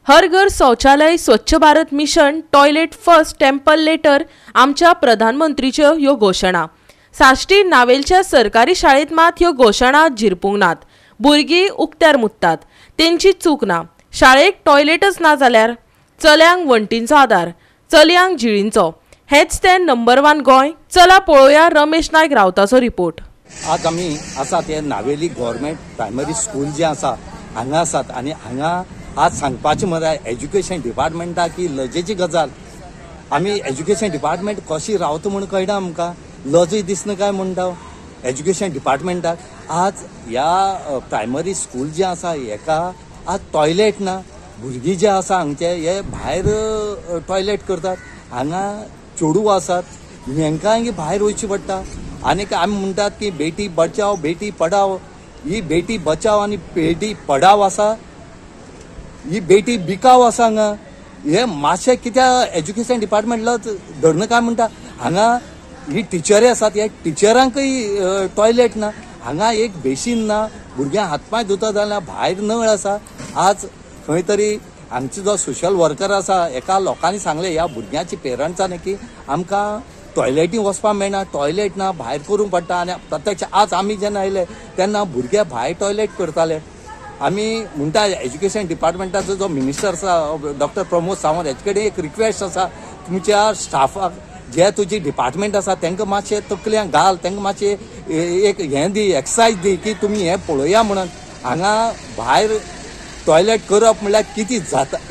हर घर शौचालय, Swachh Bharat mission, toilet first temple later आमच्या प्रधानमंत्रीच्यो ह्यो घोशणा. साश्टी नावेलच्या सरकारी शाळेंत मात ह्यो घोशणा झिरपूंक नात. भुरगीं उक्त्यार मुत्तात, तेंची चूक ना. शाळेक टॉयलेटच ना जाल्यार चल्यांक वण्टींचो आदार, चलयांक झिळींचो. हेंच तें नंबर 1 गोंय. चला पळोवया रमेश नायक रावताचो रिपोर्ट. आज आमी आसा ते नावेली गव्हर्मेंट प्रायमरी स्कूल जे आसा हांगा आसात आनी हांगा आज सांगपाचें म्हळ्यार एज्युकेशन डिपार्टमेंटाक ही लजेची गजाल. आमी एज्युकेशन डिपार्टमेंट कशी रावता म्हूण कळना आमकां, लजय दिसना काय म्हणटा एज्युकेशन डिपार्टमेंटाक. आज ह्या प्रायमरी स्कूल जे आसा हेका आज टॉयलेट ना. भुरगीं जे आसा हांगचे हे भायर टॉयलेट करतात. हांगा चेडूं आसात हेंकां भायर वयचें पडटा. आनीक आमी म्हणटात की बेटी बचाव बेटी पढाव, ही बेटी बचाव आनी बेटी पढाव आसा, ही बेटी बिकाव आसा हांगा. हे मातशें कित्याक एज्युकेशन डिपार्टमेंट लज धरणं काय म्हणटा. हांगा ही टिचरी आसात, ह्या टिचरांकय टॉयलेट ना, हांगा एक बेशीन ना. भुरग्यांक हातपांय धुता जाल्यार भायर नळ आसा. आज खंय तरी हांगचो जो सोशल वर्कर आसा एका लोकांनी सांगलें ह्या भुरग्यांची पेरंट्सांनी की आमकां टॉयलेटी वचपाक मेळना, टॉयलेट ना, भायर करूंक पडटा. आनी प्रत्यक्ष आज आमी जेन्ना आयले तेन्ना भुरगे भायर टॉयलेट करताले. आमी म्हणटा एज्युकेशन डिपार्टमेंटाचो जो मिनिस्टर आसा डॉक्टर प्रमोद सावंत हेचे कडेन एक रिक्वेस्ट आसा, तुमच्या स्टाफाक जे तुजी डिपार्टमेंट आसा तांकां मातशें तकल्यांक घाल, तांकां मातशें एक हें दी, एक्सरसायज दी की तुमी हें पळोवया म्हणून. हांगा भायर टॉयलेट करप म्हणल्यार कितें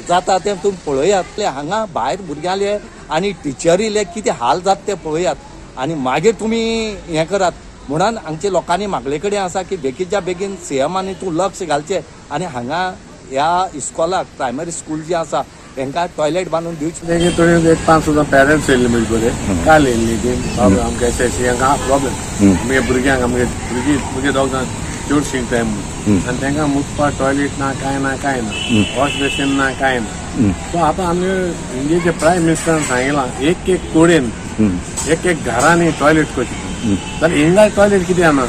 जाता तें तुमी पळयात. हांगा भायर भुरग्यांले आनी टिचरीले कितें हाल जाता तें पळयात आनी मागीर तुमी हें करात म्हणून हांगचे लोकांनी मागले कडेन आसा की बेगीनच्या बेगीन सीएमांनी तूं लक्ष घालचें आनी हांगा ह्या इस्कॉलाक प्रायमरी स्कूल जें आसा तांकां टॉयलेट बांदून दिवचें. थोडी एक 5 पेरंट्स येयल्ले म्हजे कडेन काल येयल्ली ती आमकां एस एस हांकां प्रॉब्लेम आमगे भुरग्यांक, आमगे भुरगीं भुरगे दोग जाण चेड शिकताय म्हणून आनी तांकां मुतपाक टॉयलेट ना, कांय ना, कांय ना, वॉश बेसीन ना, कांय ना. सो आतां आमगे इंडियेचे प्रायम मिनिस्टरान सांगिलां एक एक कोडेन एक एक घरांनी टॉयलेट करची. जाल्यार हिंगा टॉयलेट कितें ना.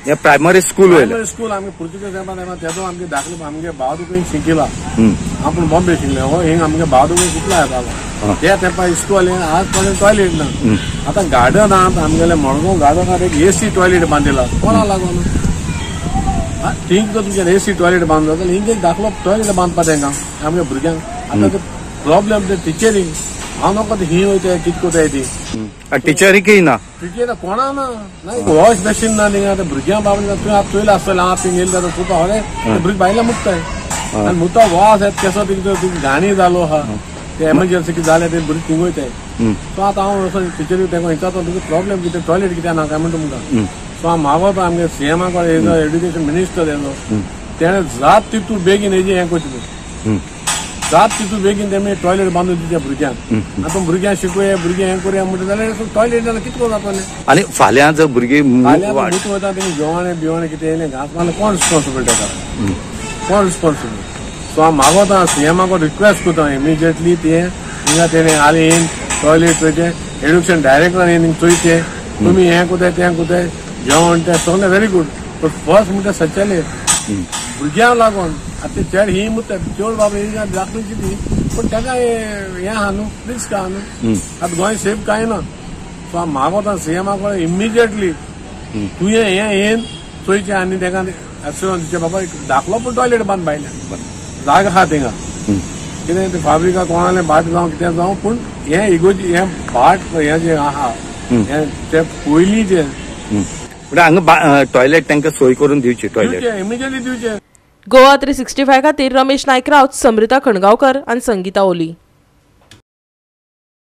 हे प्रायमरी स्कूल प्रायमरी स्कूल आमगे पुर्तुगेज तेंपार तेजो आमगे दाखले आमगे भाव दुकून शिकिला. आपूण बॉम्बे शिकले हो हिंग आमगे भाव दुकून शिकला येतालो त्या तेंपार इस्कॉल आज पर्यंत टॉयलेट ना. आतां गार्डनांत आमगेले मडगांव गार्डनांत एक एसी टॉयलेट बांदिला, कोणा लागून थिंग जर तुमच्यान एसी टॉयलेट बांदलो जाल्यार हिंग एक दाखलो टॉयलेट बांदपा तांकां आमगे भुरग्यांक. आतां ते प्रॉब्लेम ते टिचरींक हांव नको ही वयता कितें कोताय ती टिचरीकय ना, टिचर कोणा ना, वॉश बेसीन ना. थिंगा आतां भुरग्यां बाबा तुवें आतां चोयलां आसतलें, हांव थिंग येयलें जाल्यार तुका हरे भुरगीं भायल्या मुत्ताय आनी मुता वास येता केसो थिंग घाणी जालो आहा ते एमर्जन्सी कितें जालें ते भुरगीं थिंग वयताय. सो आतां हांव वचोन टिचरी तांकां विचारता तुका प्रॉब्लेम कितें, टॉयलेट कित्याक ना काय म्हणटा तुमकां. सो हांव मागोता आमगे सीएमा कडेन येयलो एड्युकेशन मिनिस्टर येयलो तेणें जात तितू बेगीन हेजी हें करचें, जात तितू बेगीन तेमी टॉयलेट बांदून दिवचें भुरग्यांक. आतां भुरग्यांक शिकोया भुरगीं हें करुया म्हणटा जाल्यार टॉयलेट जाल्यार कितें जातलें. आनी फाल्यां जर भुरगीं फाल्यां मुतूं वता तेमी जेवण बिवण कितें येयलें घांस मारलें कोण रिस्पॉन्सिबल तेका, कोण रिस्पॉन्सिबल. सो हांव मागोता सीएमा कडेन रिक्वेस्ट करता इमिजिएटली तें हिंगा तेणें हालीं येवन टॉयलेट चोयचें, एड्युकेशन डायरेक्टरान येवन चोयचें तुमी हें कोताय तें कोताय जेवण तें सगळें व्हेरी गूड पूण फर्स्ट म्हणटा सच्चाले भुरग्यांक लागून आतां चेड ही मुत्ता चेड बाबा ही दाखली ती पूण ताका हें आहा न्हू, रिस्क आहा न्हू. आतां गोंय सेफ कांय ना. सो हांव मागोता सीएमा कडेन इमिजिएटली तुवें हें येवन चोयचें आनी ताका एश्योरन्स दिवचें बाबा दाखलो पूण टॉयलेट बांद भायल्यान जागा आहा थिंगा कितें ते फाब्रिका कोणालें भाट जावं कितें जावं पूण हें इगोजी हें भाट हें जें आहा हें तें पयलींचें हांगा टॉयलेट तांकां सोय करून दिवची, टॉयलेट इमिजिएटली दिवचें. गोवा 365 खातीर रमेश नायक राऊत, समृता खणगांवकर आनी संगीता ओली.